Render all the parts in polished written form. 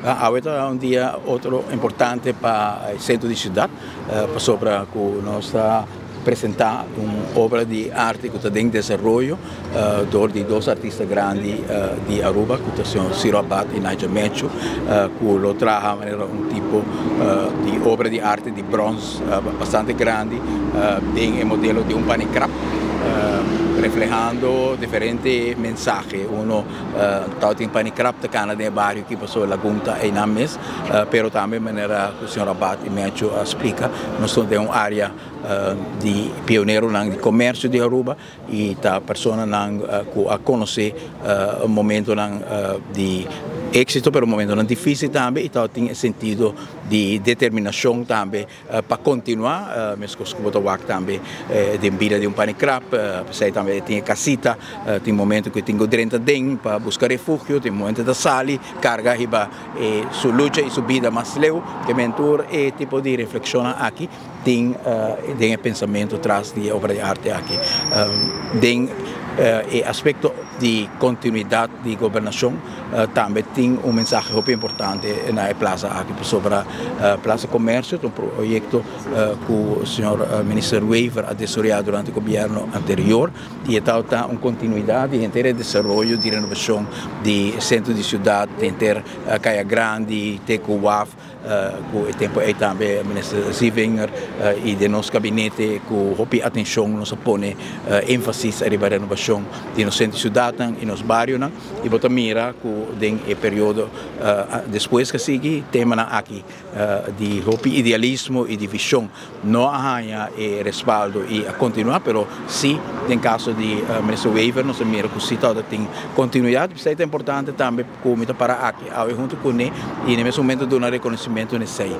Awe ta un dia otro importante pa centro di ciudad, pasobra cu nos ta presenta un obra di arte cu ta den desaroyo door di dos artista grandi di Aruba, cu ta señor Ciro Abad y Nigel Mechu, cu lo traha manera un tipo di obra di arte di brons bastante grandi den e modelo di un panikrap, reflehando diferente mensahe. Uno tabatin panikrap ta kana den e bario aki pasobra Lagun ta einan mes, pero tambe manera ku señor Abad i Mecho a splika, nos ta den un área di pioneronan di komersio di Aruba i ta personanan ku a konosé momentonan di éksito pero momentonan difísil tambe i tabatin e sentido di determinashon tambe pa kontinuá, meskos ku bo ta wak tambe den bida di un panikrap, p'esei tambe e tin e kasita, tin momento ku e tin ku drenta den pa buska refugio, tin momento e ta sali karga hiba e su lucha i su bida mas leu, ke men tur e tipo di reflekshonnan aki tin den e pensamentu tras di e obra di arte aki. Den e aspekto di kontinuidat di gobernashon tambe tin un mensahe hopi importante na e plaza aki pasobra Plaza Comercio ta un proyecto cu señor Minister Wever a desaroya durante gobierno anterior y e tabata un continuidad di henter e desaroyo di renovacion di centro di ciudad, di henter Caya Grandi te cu waf. Ku e tempu ei tambe Minister Zievinger i den nos gabinete ku hopi atenshon nos a pone énfasis ariba renovashon di nos sentro siudatnan i nos barionan i bo ta mira ku den e periodo despues ku a sigui temanan aki di hopi idealismo i di vishon no a haña e respaldo i a kontinuá, pero sí den kaso di Minister Wever nos a mira ku sí tabata tin kontinuidat. P'esei ta importante tambe ku mi ta para aki awe huntu kuné i na e mes momento duna rekonosementu na esei.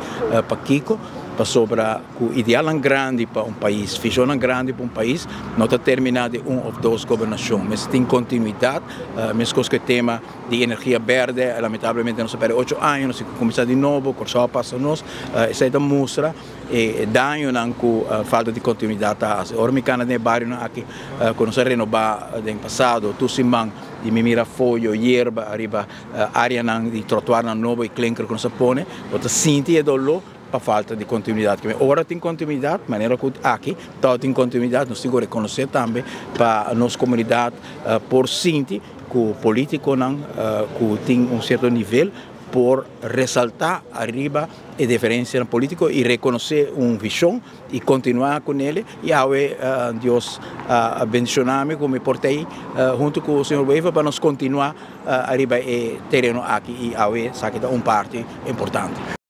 Pakiko? Pasobra ku idealnan grandi pa un pais, vishonnan grandi pa un pais no ta terminá den un òf dos gobernashon. Mester tin kontinuidat, meskos ku e tema di energia berde, lamentablemente nos a pèrdè ocho aña, nos tin ku kuminsá di nobo, Kòrsou a pasa nos, esei ta mustra e dañonan ku falta di kontinuidat ta hasi. Ora mi kana den e barionan aki ku nos a renobá den pasado, tur siman di mi mira foyo, yerba ariba areanan di trotuarnan nobo i klinker ku nos a pone, bo ta sinti e doló pa falta di kontinuidat. Ora tin kontinuidat, manera ku aki tabatin kontinuidat, nos tin ku rekonosé tambe pa nos komunidat por sinti ku politikonan ku tin un sierto nivel por resaltá ariba e diferensianan polítiko i rekonosé un vishon i kontinuá ku nele. I awe Dios a bendishoná mi ku mi por ta ei huntu ku señor Wever pa nos kontinuá ariba e tereno aki i awe esaki ta un parti importante.